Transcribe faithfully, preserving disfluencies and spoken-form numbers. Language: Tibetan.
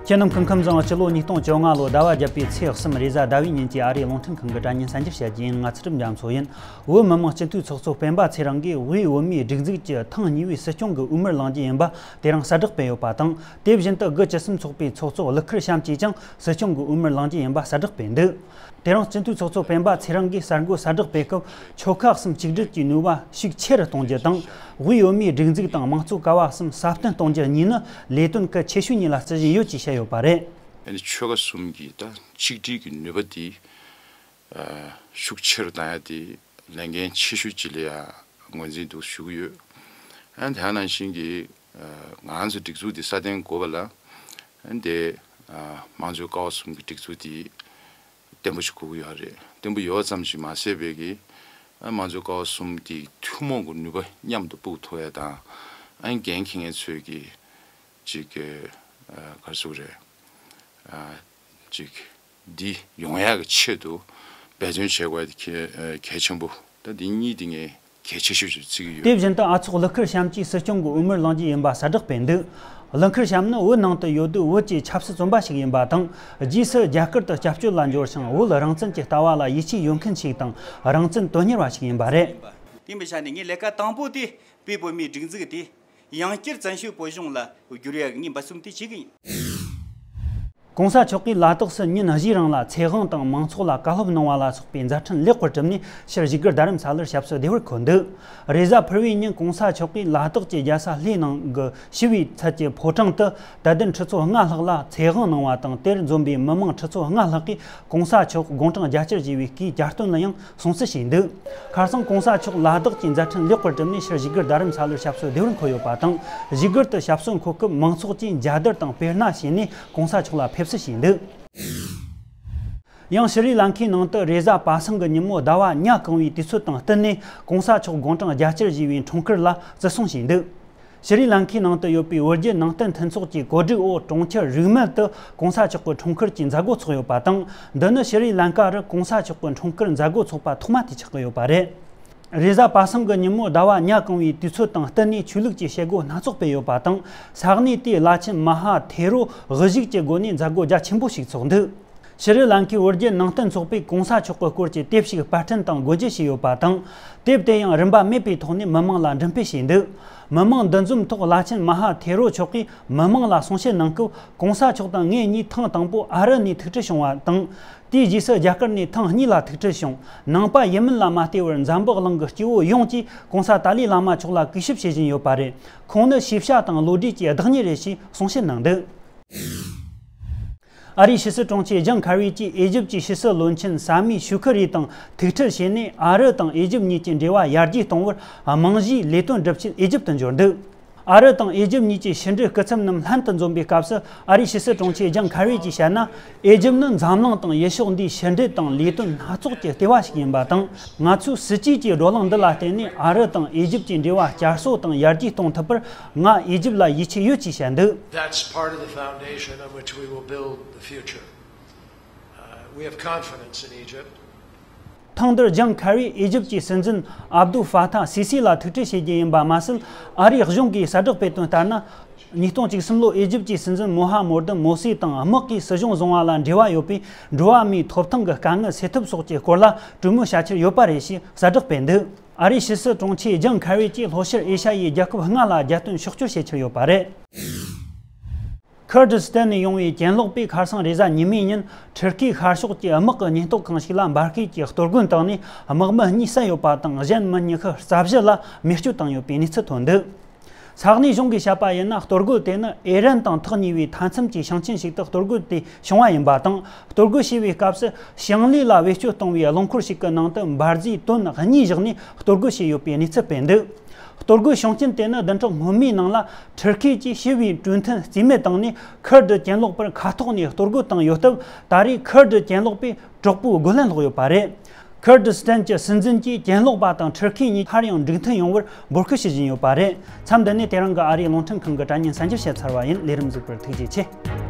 ཁྱེད་རྣམས་སྐུ་ཁམས་བཟང་། སྤྱི་ལོ་ཉིས་སྟོང་བཅོ་ལྔ་ལོ་ཟླ་བ་བརྒྱད་པའི་ཚེས་གསུམ་རེས་གཟའ་ཟླ་བའི་ཉིན་གྱི་ཨ་རིའི་རླུང་འཕྲིན་ཁང་གི་དྲ་བརྙན་གསར་འགྱུར་བཤད་རྒྱུ་ཡིན། ང་ཚུལ་ཁྲིམས་རྒྱ་མཚོ་ཡིན། བོད་མི་མང་སྤྱི་འཐུས་ཚོགས་གཙོ་སྤེན་པ་ཚེ་རིང་གིས་དབུས་བོད་མིའི་སྒྲིག་འཛུགས་ཀྱི་ཐེངས་གཉིས་པའི་སྲིད་སྐྱོང་གི་འོས་མིར་ལངས་རྒྱུ་ཡིན་པ་དེ་རིང་གསལ་བསྒྲགས་སྤེལ་ཡོད་པ་དང་། དེ་བཞིན་དུ་དགུ་བཅུ་གསུམ་ཚོགས་པའི་ཚོགས་གཙོ་ཀླུ་མཁར་བྱམས་ཀྱིས་ཀྱང་སྲིད་སྐྱོང་གི་འོས་མིར་ལངས་རྒྱུ་ཡིན་པ་གསལ་བསྒྲགས་སྤེལ་འདུག་དེ་རིང་སྤྱི་འཐུས་ཚོགས་གཙོ་སྤེན་པ་ཚེ་རིང་གིས་གསར་འགོད་གསལ་བསྒྲགས་སྤེལ་སྐབས། ཆོལ་ཁ་གསུམ་གཅིག་སྒྲིལ་གྱི་ནུས་པ་ཤུགས་ཆེ་རུ་གཏོང་རྒྱུ་དང་། དབུས་བོད་མིའི་སྒྲིག་འཛུགས་དང་མང་གཙོ་ཀ་བ་གསུམ་སྲ་བརྟན་གཏོང་རྒྱུ་གཉིས་ནི་ལས་དོན་གལ་ཆེ་ཤོས་གཉིས་ལ་བརྩི་བཞིན་ཡོད་ཅེས་བཤད་ཡོད་པ་རེད། ཨ་ནི་ཆོལ་ཁ་གསུམ་གྱི་ད་གཅིག་སྒྲིལ་གྱི་ནུས་པ་དེ་ཨ་ཤུགས་ཆེ་རུ་བཏང་ཡ་དེ་ལས་འགན་ཆེ་ཤོས་ཅིག་ལ་ཡ་ངོས་འཛིན་འདུག་ཞུ་གི་ཡོད། ཨ་ནི་དེ་ནང་བཞིན་གྱི་ཨ་ང་ཚོ་སྒྲིག་འཛུགས་དེ་སྲ་བརྟན་དགོས་པ་ལ་ཨ་ནི་དེ་ཨ་མང་གཙོ་ཀ་བ་གསུམ་གྱི་སྒྲིག་འཛུགས་དེ་བརྟན་པོ་ཞིག་དགོས་ཀྱི་ཡོད་རེད། བརྟན་པོ་ཡོད་ཙམ་ཞིག་མ་ཟད་པའི་གི་ཨ་མང་གཙོ་ཀ་བ་གསུམ་དེའི་ཐུན་མོང་གི་ནུས་པ་མཉམ་དུ་སྤུངས་ཐུབ་ཡ་དང་། ཨ་འགན་འཁྱེར་མཁན་ཚོས་ཀྱི་ཅིག་གི་ཨ་ག་རེ་ཟེར་དགོས་རེད། ཨ་ཅིག་འདི་ཡོང་ཡག་གི་ཆེད་དུ་འབད་བརྩོན་བྱེད་དགོས་ཡ་དེ་གལ་གལ་ཆེན་པོ། ད་འདི་གཉིས་དེ་ངས་གལ་ཆེ་ཤོས་ཤིག་བརྩི་གི་ཡོད། དེ་བཞིན་དུ་ཨ་ཚོགས་ཀླུ་མཁར་བྱམས་ཀྱིས་སྲིད་སྐྱོང་གི་འོས་མིར་ལངས་རྒྱུ་ཡིན་པ་གསལ་བསྒྲགས་སྤེལ་འདུག་ཀླུ་མཁར་བྱམས་ནི་བོད་ནང་དུ་ཡོད་དུས་བོད་ཀྱི་ཆབ་སྲིད་བཙོན་པ་ཞིག་ཡིན་པ་དང་། རྗེས་སུ་རྒྱ་གར་དུ་སྐྱབས་བཅོལ་ལ་འབྱོར་ཞིང་། བོད་རང་བཙན་གྱི་ལྟ་བ་ལ་ཡིད་ཆེས་ཡོད་མཁན་ཞིག་དང་། རང་བཙན་དོན་གཉེར་བ་ཞིག་ཡིན་པ་རེད། དེ་མི་ཆ་ནས་ངས་ལས་ཀ་དང་པོ་དེ་བོད་མིའི་སྒྲིག་འཛུགས་དེ་ཡང་བསྐྱར་བཙན་བྱོལ་བོད་གཞུང་ལ་བསྒྱུར་ཡག་ངས་འབད་བརྩོན་དེ་བྱེད་ཀྱི་ཡིན། གོང་ས་མཆོག་གིས་ལ་དྭགས་སུ་ཉིན་བཞིའི་རིང་ལ་ཚེ་དབང་དང་མང་ཚོགས་ལ་བཀའ་སློབ་གནང་བ་ལ་སོགས་པའི་མཛད་འཕྲིན་ལེགས་པར་གྲུབ་ནས། ཕྱིར་བཞུགས་སྒར་རྡ་རམ་ས་ལར་ཞབས་སོར་བདེ་བར་འཁོད་འདུག་རེས་གཟའ་ཕུར་བུའི་ཉིན་གོང་ས་མཆོག་གིས་ལ་དྭགས་ཀྱི་རྒྱལ་ས་ལྷའི་ནང་གི་ཞི་བའི་ཚལ་གྱི་ཕོ་བྲང་དུ་དད་ལྡན་ཁྲི་ཚོ་ལྔ་ལྷག་ལ་ཚེ་དབང་གནང་བ་དང་། དེར་འཛོམས་པའི་མི་མང་ཁྲི་ཚོ་ལྔ་ལྷག་གིས་གོང་ས་མཆོག་དགུང་གྲངས་བརྒྱད་ཅུར་བཞེས་པའི་སྐུའི་གྱ་སྟོན་ལ་ཡང་སྲུང་བརྩི་བྱས་འདུག་ཁ་སང་གོང་ས་མཆོག་ལ་དྭགས་ཀྱི་མཛད་འཕྲིན་ལེགས་པར་གྲུབ་ནས། ཕྱིར་བཞུགས་སྒར་རྡ་རམ་ས་ལར་ཞབས་སོར་བདེ་བར་འཁོད་ཡོད་པ་དང་། བཞུགས་སྒར་དུ་ཞབས་སོར་འཁོད་སྐབས་མང་ཚོགས་ཀྱིས་མཇལ་དར་དང་སྤོས་སྣ་བྱས་ནས་གོང་ས་མཆོག་ལ་ཕེབས་བསུ་བྱས་འདུག་ཡང་ཤྲི་ལང་ཀའི་ནང་དུ་རེས་གཟའ་པ་སངས་ཀྱི་ཉིན་མོ་ཟླ་བ་ཉ་གང་བའི་དུས་ཚོད་དང་བསྟུན་ནས། གོང་ས་མཆོག་དགུང་གྲངས་བརྒྱད་ཅུར་བཞེས་པའི་འཁྲུངས་སྐར་ལ་བརྩི་སྲུང་བྱས་འདུག་ཤྲི་ལང་ཀའི་ནང་དུ་ཡོད་པའི་བོད་བརྒྱུད་ནང་བསྟན་མཐུན་ཚོགས་ཀྱི་གོ་སྒྲིག་འོག་གྲོང་ཁྱེར་རིག་མལ་དུ་གོང་ས་མཆོག་གི་འཁྲུངས་སྐར་གྱི་མཛད་སྒོ་ཚོགས་ཡོད་པ་དང་། འདི་ནི་ཤྲི་ལང་ཀ་རུ་གོང་ས་མཆོག་གི་འཁྲུངས་སྐར་མཛད་སྒོ་ཚོགས་པ་ཐོག་མ་དེ་ཆགས་ཀྱི་ཡོད་པ་རེད། རེས་གཟའ་པ་སངས་ཀྱི་ཉིན་མོ་ཟླ་བ་ཉ་གང་བའི་དུས་ཚོད་དང་བསྟུན་ནས་ཆོས་ལུགས་ཀྱི་བྱེད་སྒོ་སྣ་ཚོགས་སྤེལ་ཡོད་པ་དང་། ས་གནས་དེའི་བླ་ཆེན་མ་ཧཱ་ཐེ་རོ་དབུ་བཞུགས་ཀྱི་སྒོ་ནས་མཛད་སྒོ་རྒྱ་ཆེན་པོ་ཞིག་ཚོགས་འདུག་ཤྲི་ལང་ཀའི་བོད་བརྒྱུད་ནང་བསྟན་ཚོགས་པས་གོང་ས་མཆོག་གི་སྐོར་གྱི་དེབ་ཞིག་པར་སྐྲུན་དང་སྒོ་འབྱེད་བྱས་ཡོད་པ་དང་། དེབ་དེ་ཡང་རིན་པ་མེད་པའི་ཐོག་ནས་མི་མང་ལ་འགྲེམས་སྤེལ་བྱས་འདུག་མི་མང་འདུ་འཛོམས་ཐོག་བླ་ཆེན་མ་ཧཱ་ཐེ་རོ་མཆོག་གིས་མི་མང་ལ་གསུང་བཤད་གནང་སྐབས། གོང་ས་མཆོག་དང་ངེད་གཉིས་ཐེངས་དང་པོ་ཨ་རི་ནས་ཐུག་འཕྲད་བྱུང་བ་དང་། དེའི་རྗེས་སུ་རྒྱ་གར་ནས་ཐེངས་གཉིས་ལ་ཐུག་འཕྲད་བྱུང་། ནང་པ་ཡིན་མིན་ལ་མ་ལྟོས་པར་འཛམ་བུ་གླིང་གི་སྐྱེ་བོ་ཡོངས་ཀྱིས་གོང་ས་ཏཱ་ལའི་བླ་མ་མཆོག་ལ་གུས་ཞབས་བྱེད་བཞིན་ཡོད་པ་རེད། ཁོང་ནི་ཤེས་བྱ་དང་བློ་གྲོས་ཀྱི་བདག་ཉིད་རེད་ཅེས་གསུང་བཤད་གནང་འདུག་ཨ་རིའི་ཕྱི་སྲིད་དྲུང་ཆེ་ཇོན་ཁ་རི་གྱིས་ཨེ་ཇིབ་ཀྱི་ཕྱི་སྲིད་བློན་ཆེན་ས་མི་ཤུ་ཁི་རི་དང་ཐུག་འཕྲད་བྱས་ནས། ཨ་རི་དང་ཨེ་ཇིབ་གཉིས་ཀྱི་འབྲེལ་བ་ཡར་རྒྱས་གཏོང་བར་རྨང་གཞིའི་ལས་དོན་སྒྲུབ་ཆེད་ཨེ་ཇིབ་ཏུ་འབྱོར་འདུག་ཨ་རི་དང་ཨེ་ཇིབ་གཉིས་ཀྱི་ཕྱི་འབྲེལ་སྐུ་ཚབ་རྣམས་ལྷན་དུ་འཛོམས་པའི་སྐབས་སུ། ཨ་རིའི་ཕྱི་སྲིད་དྲུང་ཆེ་ཇོན་ཁ་རི་གྱིས་བཤད་ན། ཨེ་ཇིབ་ནི་འཛམ་གླིང་དང་ཡུལ་ཕྱོགས་འདིའི་ཕྱི་འབྲེལ་དང་ལས་དོན་སྣ་ཚོགས་ཀྱི་ལྟེ་བ་ཞིག་ཡིན་པ་དང་། ང་ཚོའི་སྲིད་ཇུས་ཀྱི་བགྲོ་གླེང་འདི་ལ་བརྟེན་ནས། ཨ་རི་དང་ཨེ་ཇིབ་ཀྱི་འབྲེལ་བ་བསྐྱར་གསོ་དང་ཡར་རྒྱས་གཏོང་ཐུབ་པར་ང་ཨེ་ཇིབ་ལ་ཡིད་ཆེས་ཡོད་ཅེས་བཤད་འདུག That's part of the foundation on which we will build the future. Uh, we have confidence in Egypt. ཐེངས་འདིར་ཇོན་ཁ་རི་ཨེ་ཇིབ་ཀྱི་སྲིད་འཛིན་ཨབ་དུ་ཧྥ་ཐ་སི་སི་ལ་ཐུག་འཕྲད་བྱེད་རྒྱུ་ཡིན་པ་མ་ཟད། ཨ་རིའི་གཞུང་གིས་གསལ་བསྒྲགས་སྤེལ་དོན་ལྟར་ན། ཉིས་སྟོང་བཅུ་གསུམ་ལོར་ཨེ་ཇིབ་ཀྱི་སྲིད་འཛིན་མོ་ཧ་མོར་དི་མོ་སི་དང་དམག་གིས་སྲིད་གཞུང་བཟུང་བ་ལ་འབྲེལ་བ་ཡོད་པའི་འགྲོ་བ་མིའི་ཐོབ་ཐང་གི་དཀའ་ངལ་སེལ་ཐབས་སོགས་ཀྱི་སྐོར་ལ་གྲོས་མོལ་བྱ་འཆར་ཡོད་པ་རེད་ཞེས་གསལ་བསྒྲགས་སྤེལ་འདུག་ཨ་རིའི་ཕྱི་སྲིད་དྲུང་ཆེ་ཇོན་ཁ་རི་གྱིས་ལྷོ་ཤར་ཨེ་ཤ་ཡའི་རྒྱལ་ཁབ་ལྔ་ལ་རྒྱལ་དོན་ཕྱོགས་བསྐྱོད་བྱེད་འཆར་ཡོད་པ་རེད། ཁུར་ཌི་སི་ཐན་ནས་ཡོང་བའི་གྱེན་ལོག་པས་ཁ་སང་རེས་གཟའ་ཉི་མའི་ཉིན་ཁྲིར་ཀིའི་ཤར་ཕྱོགས་ཀྱི་དམག་གི་ཉེན་རྟོག་ཁང་ཞིག་ལ་འབར་གས་ཀྱི་གཏོར་རྒོལ་བཏང་ནས། དམག་མི་གཉིས་བསད་ཡོད་པ་དང་། གཞན་མི་ཉི་ཤུ་རྩ་བཞི་ལ་རྨས་སྐྱོན་བཏང་ཡོད་པའི་གནས་ཚུལ་ཐོན་འདུག་ས་གནས་གཞུང་གིས་བཤད་པ་ཡིན་ན། གཏོར་རྒོལ་དེ་ནི་ཨེ་རན་དང་ཐག་ཉེ་བའི་མཐའ་མཚམས་ཀྱི་ཞིང་ཆེན་ཞིག་ཏུ་གཏོར་རྒོལ་དེ་བྱུང་བ་ཡིན་པ་དང་། གཏོར་རྒོལ་བྱས་པའི་སྐབས་སུ་ཞིང་ལས་ལ་བེད་སྤྱོད་གཏོང་བའི་རླངས་འཁོར་ཞིག་གི་ནང་དུ་འབར་རྫས་དོན་གཉིས་བཞག་ནས་གཏོར་རྒོལ་བྱས་ཡོད་པའི་གནས་ཚུལ་སྤེལ་འདུག་གཏོར་རྒོལ་བྱུང་རྐྱེན་དེ་ནི་བདུན་ཕྲག་སྔོན་མའི་ནང་ལ་ཁྲིར་ཁི་གྱིས་ཞི་བའི་གྲོས་མཐུན་རྩིས་མེད་བཏང་ནས། ཁུར་ཌི་གྱེན་ལོག་པར་མཁའ་ཐོག་ནས་གཏོར་རྒོལ་བཏང་ཡོད་སྟབས། ད་རེས་ཁུར་ཌི་གྱེན་ལོག་པས་དྲག་པོའི་རྒོལ་ལན་སློག་ཡོད་པ་རེད། ཁུར་ཌི་སི་ཐན་གྱི་སྲིད་འཛིན་གྱིས་གྱེན་ལོག་པ་དང་ཁྲིར་ཁི་གཉིས་སླར་ཡང་འགྲིག་མཐུན་ཡོང་བར་འབོད་སྐུལ་བྱེད་བཞིན་ཡོད་པ་རེད། མཚམས་འདི་ནས་དེ་རིང་གི་ཨ་རིའི་རླུང་འཕྲིན་ཁང་གི་དྲ་བརྙན་གསར་འགྱུར་བཤད་ཚར་བ་ཡིན། ལས་རིམ་གཟིགས་པར་ཐུགས་རྗེ་ཆེ།